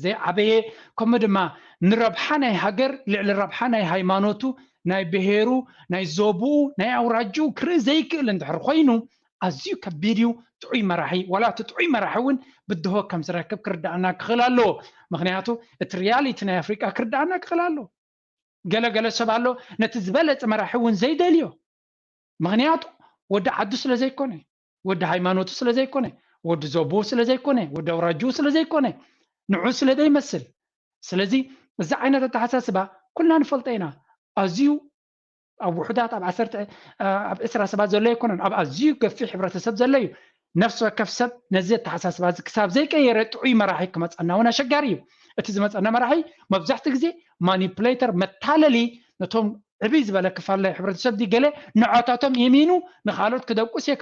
ዘይዓበየ፣ ከምኡ ድማ ንረብሓ ናይ ሃገር ልዕሊ ረብሓ ናይ ሃይማኖቱ፣ ናይ ብሄሩ፣ ናይ ዞብኡ፣ ናይ ኣውራጅኡ ክርኢ ዘይክእል እንድሕር ኮይኑ ኣዝዩ ከቢድ እዩ። ጥዑይ መራሒ ዋላ እቲ ጥዑይ መራሒ እውን ብድሆ ከም ዝረክብ ክርዳእና ክኽእል ኣለዎ። ምክንያቱ እቲ ሪያሊቲ ናይ ኣፍሪካ ክርዳእና ክኽእል ኣለዎ። ገለገለ ሰብ ኣሎ ነቲ ዝበለፀ መራሒ እውን ዘይደልዮ። ምክንያቱ ወዲ ዓዱ ስለ ዘይኮነ፣ ወዲ ሃይማኖቱ ስለ ዘይኮነ፣ ወዲ ዞብኡ ስለ ዘይኮነ፣ ወዲ ኣውራጅኡ ስለ ዘይኮነ፣ ንዑ ስለ ዘይመስል። ስለዚ እዚ ዓይነት ኣተሓሳስባ ኩልና ንፈልጦ ኢና። ኣዝዩ ኣብ ውሑዳት ኣብ ዓሰርተ ኣብ ዕስራ ሰባት ዘሎ ኣይኮነን፣ ኣብ ኣዝዩ ገፊሕ ሕብረተሰብ ዘሎ እዩ። ነፍሲ ወከፍ ሰብ ነዚ ኣተሓሳስባ እዚ ክሳብ ዘይቀየረ ጥዑይ መራሒ ክመፀና እውን ኣሸጋሪ እዩ። እቲ ዝመፀና መራሒ መብዛሕትኡ ግዜ ማኒፕሌተር፣ መታለሊ፣ ነቶም ዕብይ ዝበለ ክፋል ናይ ሕብረተሰብ ድዩ ገለ ንዖታቶም ኢሚኑ ንኻልኦት ክደቁስ እየ፣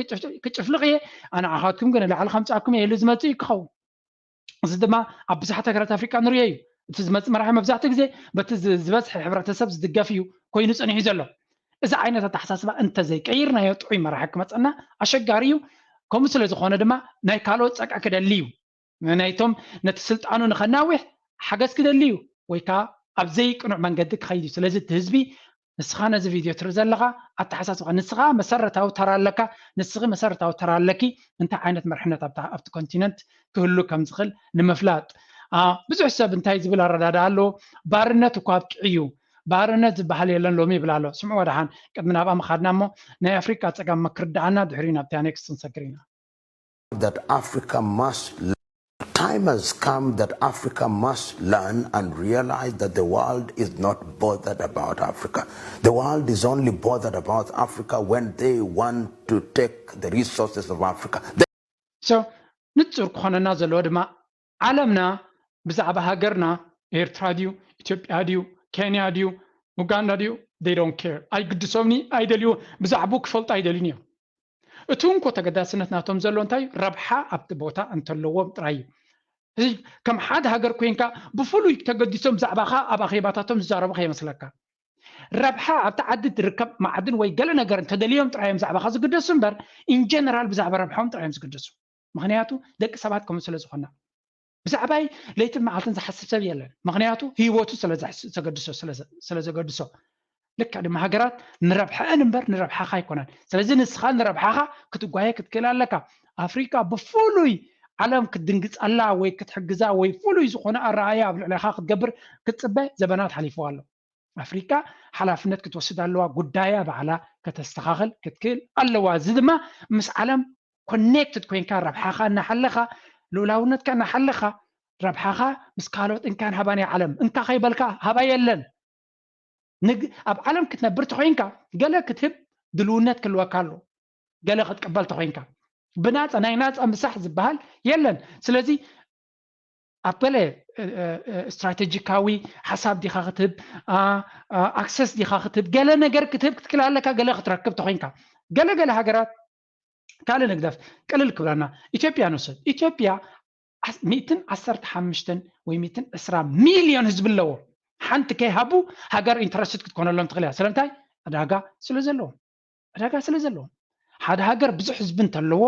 ክጭፍልቕ እየ፣ ኣንዓኻትኩም ግን ንላዕሊ ከምፅኣኩም እየ ኢሉ ዝመፅእ እዩ ክኸውን። እዚ ድማ ኣብ ብዙሓት ሃገራት ኣፍሪቃ ንሪኦ እዩ። እቲ ዝመፅእ መራሒ መብዛሕትኡ ግዜ በቲ ዝበዝሐ ሕብረተሰብ ዝድገፍ እዩ ኮይኑ ፀኒሑ ዘሎ። እዚ ዓይነት ኣተሓሳስባ እንተዘይቀይርናዮ ጥዑይ መራሒ ክመፀና ኣሸጋሪ እዩ። ከምኡ ስለ ዝኾነ ድማ ናይ ካልኦት ፀቅዒ ክደሊ እዩ። ናይቶም ነቲ ስልጣኑ ንኸናውሕ ሓገዝ ክደሊ እዩ ወይ ከዓ ኣብ ዘይቅኑዕ መንገዲ ክኸይድ እዩ። ስለዚ እቲ ህዝቢ ንስኻ ነዚ ቪድዮ ትርኢ ዘለኻ ኣተሓሳስብኻ፣ ንስኻ መሰረታዊ ተራ ኣለካ፣ ንስኺ መሰረታዊ ተራ ኣለኪ። እንታይ ዓይነት መርሕነት ኣብቲ ኮንቲነንት ክህሉ ከም ዝኽእል ንምፍላጥ ብዙሕ ሰብ እንታይ ዝብል ኣረዳድኣ ኣለዎ? ባርነት እኮ ኣብቂዑ እዩ፣ ባርነት ዝበሃል የለን ሎሚ ይብል ኣሎ። ስምዑ ወደሓን ቅድሚ ናብኣ ምኻድና እሞ ናይ ኣፍሪቃ ፀገም መክርዳኣና ድሕሪኡ ናብቲ ኣኔክስ ክንሰግር ኢና። That Africa must time has come that Africa must learn and realize that the world is not bothered about Africa. The world is only bothered about Africa when they want to take the resources of Africa. So ንፁር ክኾነና ዘለዎ ድማ ዓለምና ብዛዕባ ሃገርና ኤርትራ ድዩ ኢትዮጵያ ድዩ ኬንያ ድዩ ኡጋንዳ ድዩ they don't care ኣይግድሶምኒ ኣይደልዩ ብዛዕባኡ ክፈልጡ ኣይደልዩን እዮም። እቲ እንኮ ተገዳስነት ናቶም ዘሎ እንታይ ረብሓ ኣብቲ ቦታ እንተለዎም ጥራይ እዩ። እዚ ከም ሓደ ሃገር ኮይንካ ብፍሉይ ተገዲሶም ብዛዕባኻ ኣብ ኣኼባታቶም ዝዛረቡ ከይመስለካ። ረብሓ ኣብቲ ዓዲ ትርከብ ማዕድን ወይ ገለ ነገር እንተደልዮም ጥራዮም ብዛዕባኻ ዝግደሱ እምበር ኢንጀነራል ብዛዕባ ረብሖም ጥራዮም ዝግደሱ። ምኽንያቱ ደቂ ሰባት ከምኡ ስለ ዝኾና። ብዛዕባይ ለይትን መዓልትን ዝሓስብ ሰብ የለን። ምኽንያቱ ህይወቱ ስለዘገድሶ ስለዘገድሶ ልክዕ ድማ ሃገራት ንረብሐአን እምበር ንረብሓኻ ኣይኮናን። ስለዚ ንስኻ ንረብሓኻ ክትጓየ ክትክእል ኣለካ። ኣፍሪካ ብፍሉይ ዓለም ክትድንግፀላ ወይ ክትሕግዛ ወይ ፍሉይ ዝኾነ ኣረኣያ ኣብ ልዕሌኻ ክትገብር ክትፅበ ዘበናት ሓሊፍዋ ኣሎ። ኣፍሪካ ሓላፍነት ክትወስድ ኣለዋ። ጉዳያ ባዕላ ከተስተኻኽል ክትክእል ኣለዋ። እዚ ድማ ምስ ዓለም ኮኔክትድ ኮይንካ ረብሓኻ እናሓለኻ ልኡላውነትካ እናሓለኻ ረብሓኻ ምስ ካልኦት እንካን ሃባን እያ ዓለም። እንካ ከይበልካ ሃባ የለን። ኣብ ዓለም ክትነብር ተኮይንካ ገለ ክትህብ ድልውነት ክህልወካ ኣሎ። ገለ ክትቅበል ተኮይንካ ብናፃ ናይ ናፃ ምሳሕ ዝበሃል የለን። ስለዚ ኣብ ገለ ስትራቴጂካዊ ሓሳብ ዲኻ ክትህብ ኣክሰስ ዲኻ ክትህብ ገለ ነገር ክትህብ ክትክእል ኣለካ። ገለ ክትረክብ ተኮይንካ ገለ ገለ ሃገራት ካልእ ንግደፍ ቅልል ክብለና ኢትዮጵያ ንውሰድ። ኢትዮጵያ ሚእትን ዓሰርተ ሓሙሽተን ወይ ሚእትን ዕስራ ሚልዮን ህዝቢ ኣለዎ። ሓንቲ ከይሃቡ ሃገር ኢንተረስትድ ክትኮነሎም ትኽእል እያ። ስለምንታይ? ዕዳጋ ስለ ዘለዎም። ዕዳጋ ስለ ዘለዎም። ሓደ ሃገር ብዙሕ ህዝቢ እንተለዎ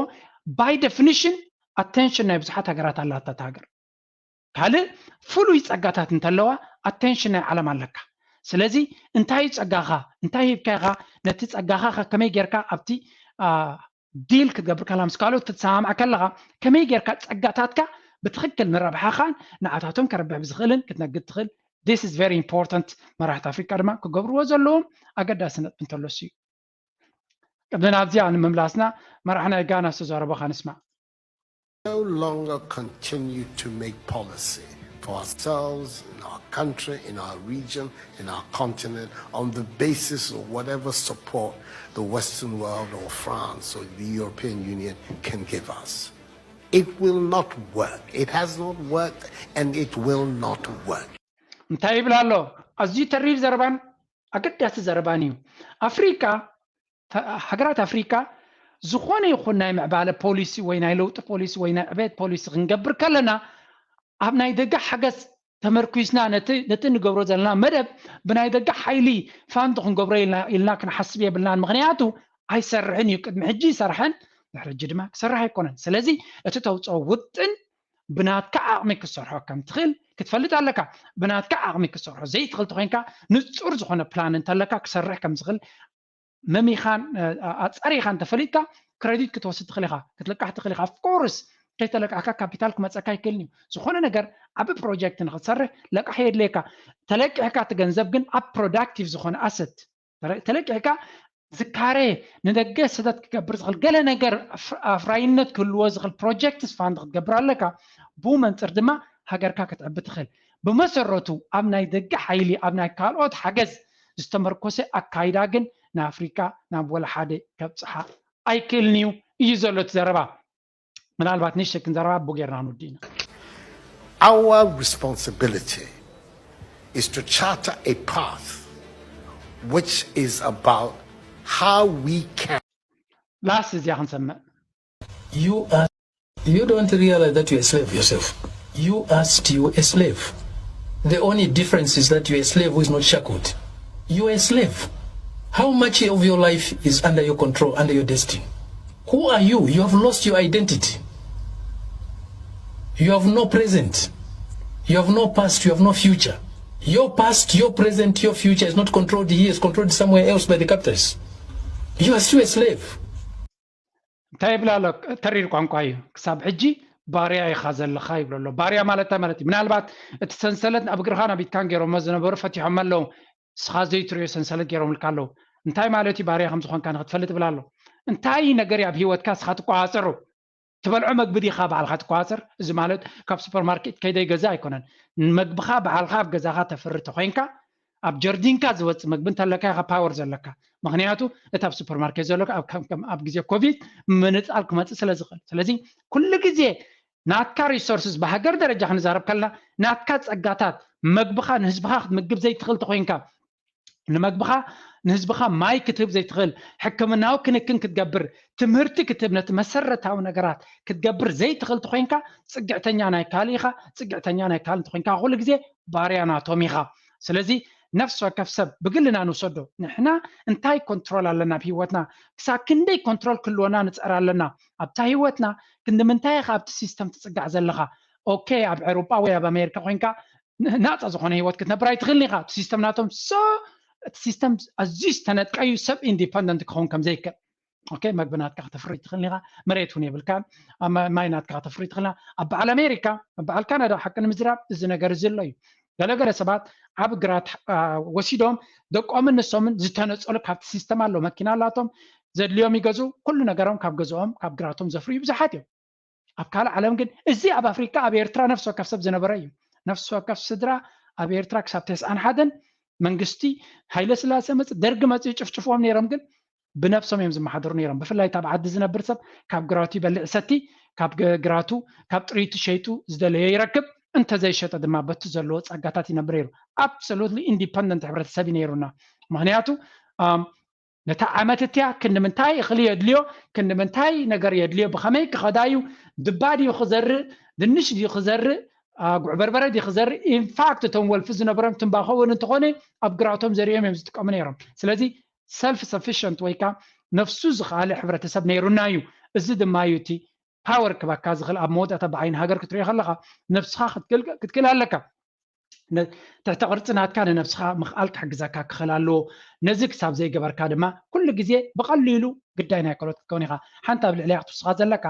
by definition ኣቴንሽን ናይ ብዙሓት ሃገራት ኣላታ እታ ሃገር። ካልእ ፍሉይ ፀጋታት እንተለዋ ኣቴንሽን ናይ ዓለም ኣለካ። ስለዚ እንታይ እዩ ፀጋኻ እንታይ ሂብካ ኢኻ ነቲ ፀጋኻ ከመይ ጌርካ ኣብቲ ዲል ክትገብር ከላ ምስ ካልኦት ክትሰማማዕ ከለኻ ከመይ ጌርካ ፀጋታትካ ብትኽክል ንረብሓኻን ንዓታቶም ከርብሕ ብዝኽእልን ክትነግድ ትኽእል። This is very important። መራሕቲ ኣፍሪካ ድማ ክገብርዎ ዘለዎም ኣገዳሲ ነጥቢ እንተሎስ እዩ። ቅድሚ ናብዚኣ ንምምላስና መራሕ ናይ ጋና ዝተዛረቦ ከንስማዕ። No longer continue to make policy for ourselves, in our country, in our region, in our continent, on the basis of whatever support the Western world or France or the European Union can give us. It will not work. It has not worked and it will not work. እንታይ ይብል ኣሎ? ኣዝዩ ተሪር ዘረባን ኣገዳሲ ዘረባን እዩ። ኣፍሪካ ሃገራት ኣፍሪካ ዝኾነ ይኹን ናይ ምዕባለ ፖሊሲ ወይ ናይ ለውጢ ፖሊሲ ወይ ናይ ዕቤት ፖሊሲ ክንገብር ከለና ኣብ ናይ ደገ ሓገዝ ተመርኩስና ነቲ ንገብሮ ዘለና መደብ ብናይ ደገ ሓይሊ ፋንድ ክንገብሮ ኢልና ክንሓስብ የብልናን። ምክንያቱ ኣይሰርሕን እዩ። ቅድሚ ሕጂ ይሰርሐን ድሕሪ ሕጂ ድማ ክሰርሕ ኣይኮነን። ስለዚ እቲ ተውፅኦ ውጥን ብናትካ ዓቕሚ ክትሰርሖ ከም ትኽእል ክትፈልጥ ኣለካ። ብናትካ ዓቕሚ ክትሰርሖ ዘይትኽእል ተኮይንካ ንፁር ዝኾነ ፕላን እንተለካ ክሰርሕ ከም ዝኽእል መሚኻን ኣፀሪኻን ተፈሊጥካ ክረዲት ክትወስድ ትኽእል ኢኻ፣ ክትልቃሕ ትኽእል ኢኻ። ኦፍኮርስ ከይተለቃሕካ ካፒታል ክመፀካ ኣይክእልን እዩ። ዝኾነ ነገር ዓቢ ፕሮጀክት ንክትሰርሕ ለቃሕ የድልየካ። ተለቂሕካ እቲ ገንዘብ ግን ኣብ ፕሮዳክቲቭ ዝኾነ ኣሰት ተለቂሕካ ዝካረ ንደገ ሰተት ክገብር ዝኽእል ገለ ነገር ኣፍራይነት ክህልዎ ዝኽእል ፕሮጀክትስ ፋንድ ክትገብር ኣለካ። ብኡ መንፅር ድማ ሃገርካ ክትዕቢ ትኽእል። ብመሰረቱ ኣብ ናይ ደገ ሓይሊ ኣብ ናይ ካልኦት ሓገዝ ዝተመርኮሰ ኣካይዳ ግን ንኣፍሪካ ናብ ወላ ሓደ ከብፅሓ ኣይክእልን እዩ እዩ ዘሎ እቲ ዘረባ። ምናልባት ንእሽተይ ክንዘረባ ኣቦ ጌርና ክንውድእ ኢና። Our responsibility is to charter a path which is about how we can ላስ እዚኣ ክንሰምዕ You are you don't realize that you're a slave yourself. You are still a slave. The only difference is that you're a slave who is not shackled. You are a slave. How much of your life is under your control, under your destiny? Who are you? You have lost your identity. You have no present. You have no past. You have no future. Your past, your present, your future is not controlled here. It's controlled somewhere else by the captors. You are still a slave. እንታይ ይብላ ኣሎ? ተሪር ቋንቋ እዩ። ክሳብ ሕጂ ባርያ ኢኻ ዘለኻ ይብሎ ኣሎ። ባርያ ማለት እንታይ ማለት እዩ? ምናልባት እቲ ሰንሰለት ኣብ እግርኻን ኣብ ኢድካን ገይሮሞ ዝነበሩ ፈቲሖሞ ኣለዉ። ንስኻ ዘይትሪኦ ሰንሰለት ገይሮምልካ ኣለዉ። እንታይ ማለት እዩ? ባርያ ከም ዝኾንካ ንክትፈልጥ ይብላ ኣሎ። እንታይ ነገር እዩ ኣብ ህይወትካ ንስኻ ትቆፃፀሮ? ትበልዖ መግቢ ዲኻ ባዕልኻ ትቆፃፀር? እዚ ማለት ካብ ሱፐርማርኬት ከይደ ይገዛ ኣይኮነን። መግብኻ ባዕልኻ ኣብ ገዛኻ ተፍሪ ተኮይንካ ኣብ ጀርዲንካ ዝወፅእ መግቢ እንተለካ ኢኻ ፓወር ዘለካ። ምክንያቱ እቲ ኣብ ሱፐርማርኬት ዘሎ ኣብ ከም- ከም- ኣብ ግዜ ኮቪድ ምንፃል ክመፅእ ስለ ዝኽእል። ስለዚ ኩሉ ግዜ ናትካ ሪሶርስስ ብሃገር ደረጃ ክንዛረብ ከለና ናትካ ፀጋታት መግብኻ ንህዝብኻ ክትምግብ ዘይትኽእል ተኮይንካ ንመግብኻ ንህዝብኻ ማይ ክትህብ ዘይትኽእል ሕክምናዊ ክንክን ክትገብር ትምህርቲ ክትህብ ነቲ መሰረታዊ ነገራት ክትገብር ዘይትኽእል ተኮይንካ ፅግዕተኛ ናይ ካልእ ኢኻ። ፅግዕተኛ ናይ ካልእ እንተኮይንካ ኩሉ ግዜ ባርያ ናቶም ኢኻ። ስለዚ ነፍሲ ወከፍ ሰብ ብግልና ንውሰዶ። ንሕና እንታይ ኮንትሮል ኣለና ኣብ ህይወትና? ክሳብ ክንደይ ኮንትሮል ክህልወና ንፅዕር ኣለና ኣብታ ህይወትና? ክንዲ ምንታይ ኢኻ ኣብቲ ሲስተም ትፅጋዕ ዘለኻ? ኦኬ፣ ኣብ ኤሮጳ ወይ ኣብ ኣሜሪካ ኮይንካ ን- ናፃ ዝኾነ ህይወት ክትነብር ኣይትኽእልን ኢኻ። እቲ ሲስተም ናቶም so እቲ ሲስተም ኣዝዩ ዝተነጥቀዩ ሰብ ኢንዲፐንደንት ክኸውን ከም ዘይክእል ኦኬ፣ መግቢ ናትካ ከተፍሪ ትኽእል ኢኻ። መሬት እውን የብልካን። ኣብ ማ- ማይ ናትካ ከተፍሪ ትኽእል ኢኻ። ኣብ በዓል ኣሜሪካ ኣብ በዓል ካናዳ ሓቂ ንምዝራብ እዚ ነገር እዚ ኣሎ እዩ። ገለገለ ሰባት ዓብ ግራት አ፣ ወሲዶም ደቆምን ንሶምን ዝተነፀሉ ካብቲ ሲስተም ኣሎ። መኪና ኣላቶም፣ ዘድልዮም ይገዙ። ኩሉ ነገሮም ካብ ገዝኦም ካብ ግራቶም ዘፍርዩ ብዙሓት እዮም። ኣብ ካልእ ዓለም ግን እዚ ኣብ ኣፍሪካ ኣብ ኤርትራ ነፍሲ ወከፍ ሰብ ዝነበረ እዩ። ነፍሲ ወከፍ ስድራ ኣብ ኤርትራ ክሳብ ተስዓን ሓደን መንግስቲ ሃይለ ስላሴ መፅእ ደርጊ መፅኡ ጭፍጭፍዎም ነይሮም ግን ብነብሶም እዮም ዝመሓደሩ ነይሮም። ብፍላይ ኣብ ዓዲ ዝነብር ሰብ ካብ ግራቱ ይበልዕ ይሰቲ፣ ካብ ገ- ግራቱ ካብ ጥሪቱ ሸይጡ ዝደለዮ ይረክብ፣ እንተዘይሸጠ ድማ በቲ ዘለዎ ፀጋታት ይነብር ነይሩ። ኣብሶሉትሊ ኢንዲፐንደንት ሕብረተሰብ እዩ ነይሩና። ምክንያቱ ኣም፣ ነታ ዓመት እቲያ ክንዲ ምንታይ እኽሊ የድልዮ፣ ክንዲ ምንታይ ነገር የድልዮ፣ ብኸመይ ክኸዳ እዩ፣ ድባ ድዩ ክዘርእ፣ ድንሽ ድዩ ክዘርእ፣ አ፣ ጉዕ በርበረ ድዩ ክዘርእ። ኢንፋክት እቶም ወልፊ ዝነበሮም ትንባኾ እውን እንተኾነ ኣብ ግራቶም ዘሪኦም እዮም ዝጥቀሙ ነይሮም። ስለዚ ሰልፍ ሰፊሽንት ወይ ከዓ ነፍሱ ዝኸኣለ ሕብረተሰብ ነይሩና እዩ። እዚ ድማ እዩ እቲ ፓወር ክበካ ዝኽእል። ኣብ መወዳእታ ብዓይኒ ሃገር ክትሪኦ ከለካ ነብስኻ ክትክል ክትክል ኣለካ። ነ- ትሕተ ቅርፂ ናትካ ንነብስኻ ምኽኣል ክሕግዘካ ክኽእል ኣለዎ። ነዚ ክሳብ ዘይገበርካ ድማ ኩሉ ግዜ ብቐሊሉ ግዳይ ናይ ካልኦት ክትከውን ኢኻ። ሓንቲ ኣብ ልዕሊያ ክትውስኻ ዘለካ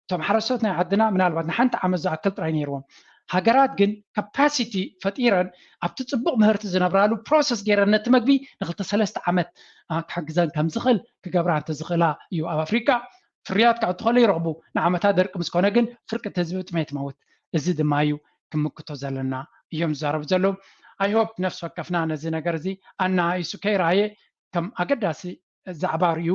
እቶም ሓረስቶት ናይ ዓድና ምናልባት ንሓንቲ ዓመት ዝኣክል ጥራይ ነይርዎም። ሃገራት ግን ካፓሲቲ ፈጢረን ኣብቲ ፅቡቕ ምህርቲ ዝነብራሉ ፕሮሰስ ገይረን ነቲ መግቢ ንክልተ ሰለስተ ዓመት አ፣ ክሕግዘን ከም ዝኽእል ክገብራ እንተዝኽእላ እዩ ኣብ ኣፍሪካ ፍርያት ካብ እትኸሉ ይረኽቡ። ንዓመታት ደርቂ ምስ ኮነ ግን ፍርቂ እቲ ህዝቢ ብጥሜት ይመውት። እዚ ድማ እዩ ክምክቶ ዘለና እዮም ዝዛረቡ ዘለዉ። I hope ነፍሲ ወከፍና ነዚ ነገር እዚ ኣናኣኢሱ ከይረኣየ ከም ኣገዳሲ ዛዕባ ርእዩ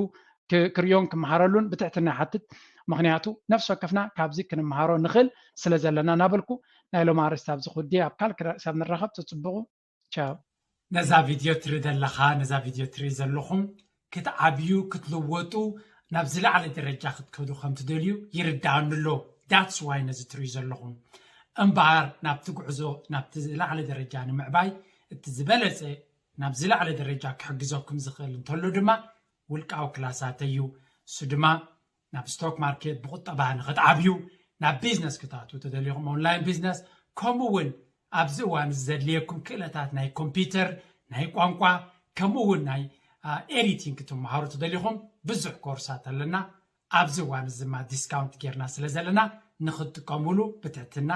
ክ- ክርእዮን ክመሃረሉን ብትሕትና ይሓትት። ምክንያቱ ነፍሲ ወከፍና ካብዚ ክንመሃሮ ንኽእል ስለ ዘለና እናበልኩ ናይ ሎም ኣርእስቲ ኣብዚ ክውዲ ኣብ ካልእ ክረ- ክሳብ ንራኸብ ተፅብቑ። ቻው። ነዛ ቪድዮ ትርኢ ዘለኻ ነዛ ቪድዮ ትርኢ ዘለኹም ክትዓብዩ ክትልወጡ ናብ ዝለዓለ ደረጃ ክትከዱ ከም ትደልዩ ይርድኣኒ ኣሎ። That's why ነዚ ትርእዩ ዘለኹም እምበኣር ናብቲ ጉዕዞ ናብቲ ዝለዓለ ደረጃ ንምዕባይ እቲ ዝበለፀ ናብ ዝለዓለ ደረጃ ክሕግዘኩም ዝኽእል እንተሎ ድማ ውልቃዊ ክላሳት እዩ። እሱ ድማ ናብ ስቶክ ማርኬት ብቁጠባ ንክትዓብዩ ናብ ቢዝነስ ክትኣትዉ ተደሊኹም ኦንላይን ቢዝነስ ከምኡ እውን ኣብዚ እዋን እዚ ዘድልየኩም ክእለታት ናይ ኮምፒውተር ናይ ቋንቋ ከምኡ እውን ናይ ኤዲቲንግ ክትመሃሩ ተደሊኹም ብዙሕ ኮርሳት ኣለና። ኣብዚ እዋን እዚ ድማ ዲስካውንት ጌርና ስለ ዘለና ንክትጥቀሙሉ ብትሕትና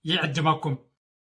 ይዕድመኩም።